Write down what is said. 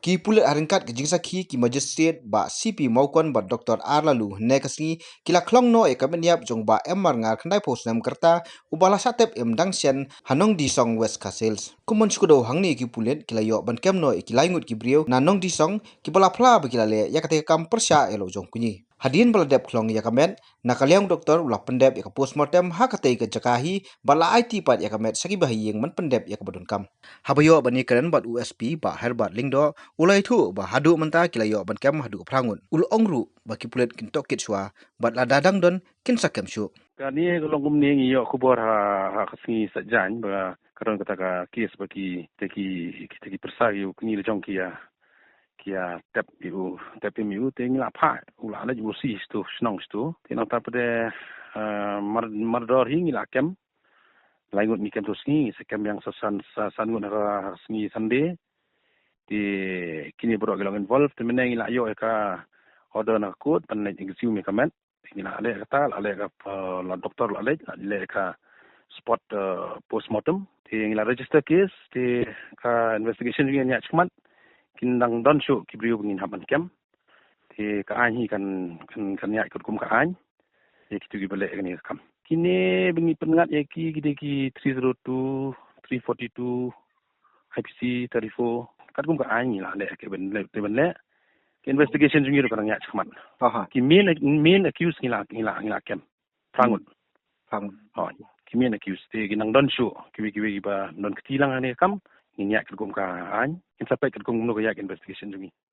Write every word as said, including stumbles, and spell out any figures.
Ki pulit ha ryngkat ka jingsakhi ki magistrate Bah C P Mawkon bad Doctor R Laloo hynne ka sngi ki la khlong noh ïa ka met ïap jong Bah M Marngar khyndai phew snem ka rta uba la shah tep im dang shen ha Nongdisong, West Khasi Hills. Kum ban shu kdew hangne ki pulit ki la ïoh ban kem noh ïa ki lai ngut ki briew na Nongdisong kiba la phla ba ki la leh ïa katei ka kam pyrshah ïa la u jong u kñi. Hadien ba la dep khlong ïa ka met, na ka liang u doktor u la pyndep ïa ka postmortem ha katei ka jaka hi bad la aiti pat ïa ka met sha kiba ha ïing ban pyndep ïa kaba donkam. Haba ïoh ban ïakren bad u S P Bah Herbert Lyngdoh u la ïathuh ba haduh mynta ki la ïoh ban kem haduh phra ngut. U la ong ruh ba ki pulit kin tohkit shuwa bad lada dang don kin sa kem shuh. Kane ka long kumne, ngi ïoh khubor ha, ha ka sngi Saitjaiñ ba ka don kata ka kes ba ki, te ki, kita ki pyrsa ïa u kñi la jong ki ïa, ki ïa tep ïa u, tep im ïa u, te ngi la phah, u la leit u si shatu shnong shatu. Te nangta pat de, eh, mar, mardor hi ngi la kem. Lai ngut ngi kem tu sngi, ngi sa kem biang sa san, sa san ngut ha ka sngi Sunday. Te kine baroh ki long involved, te mynne ngi la ïoh ïa ka order na ka court ban leit exhume ïa ka met. Ngi la leh kata, la leh ka, eh, la doktor la leh, la leh ka spot, eh, postmortem. Te ngi la register case, te ka investigation ngi ïa shim mat. Kin dang don shuh ki briew ba ngin hap ban kem. Te ka aiñ hi kan, kan, kan ïaid katkum ka aiñ. Ïa kitu kiba leh kane ka kam. Kine ba ngi pynngat ïa ki, ki dei ki three zero two, three forty-two, I P C thirty-four. Katkum ka aiñ ngi la leh, ki ban leh, ki ban leh. Ki investigation jong ngi ruh ka dang ïaid shakhmat. Aha. Ki main, main accused ngi la, ngi la, ngi la kem. Phra ngut. Phra ngut. Oh, ki main accused. Te ki nang don shuh. Kiwei kiwei kiba don kti lang ha kane ka kam. Ngin ïaid katkum ka aiñ. Ngin sa peit katkum kumno ka ïaid investigation jong ngi.